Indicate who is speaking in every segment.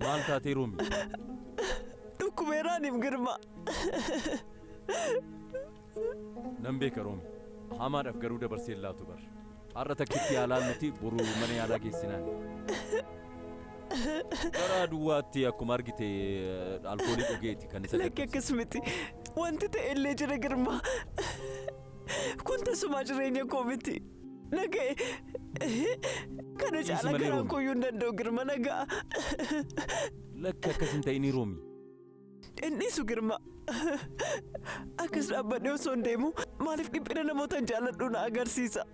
Speaker 1: Maal taatee Roomi?
Speaker 2: Dhukkubeeraaniif Girma.
Speaker 1: Nan beeka Roomi. Hamaadhaaf garuu dabarsee hin laatu bar. Har'a takkitti yaalaan nuti boru mana yaalaa geessinaan. Karaa duwwaatti akkuma argite alkoolii dhugeeti kan isa
Speaker 2: Lakki akkas miti. Wanti ta'e illee jira Girma. Kun tasumaa jireenya koo miti. Naga'e. Kana
Speaker 1: Dhiisi
Speaker 2: caalaa
Speaker 1: malee
Speaker 2: garaan
Speaker 1: Roomi.
Speaker 2: koo iyyuu hin danda'u Girma naga'a.
Speaker 1: Lakki akkas hin ta'inii Roomi.
Speaker 2: Hin dhiisu Girma. Akkas dhaabbadhee osoo hin deemu maaliif dhiphina namoota hin jaalladhu na agarsiisa.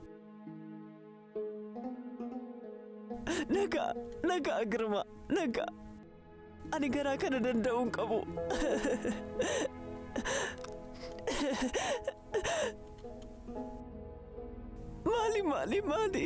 Speaker 2: Nagaa, nagaa Girma, nagaa. Ani garaa kana danda'uu hin qabu. Maali, maali, maali?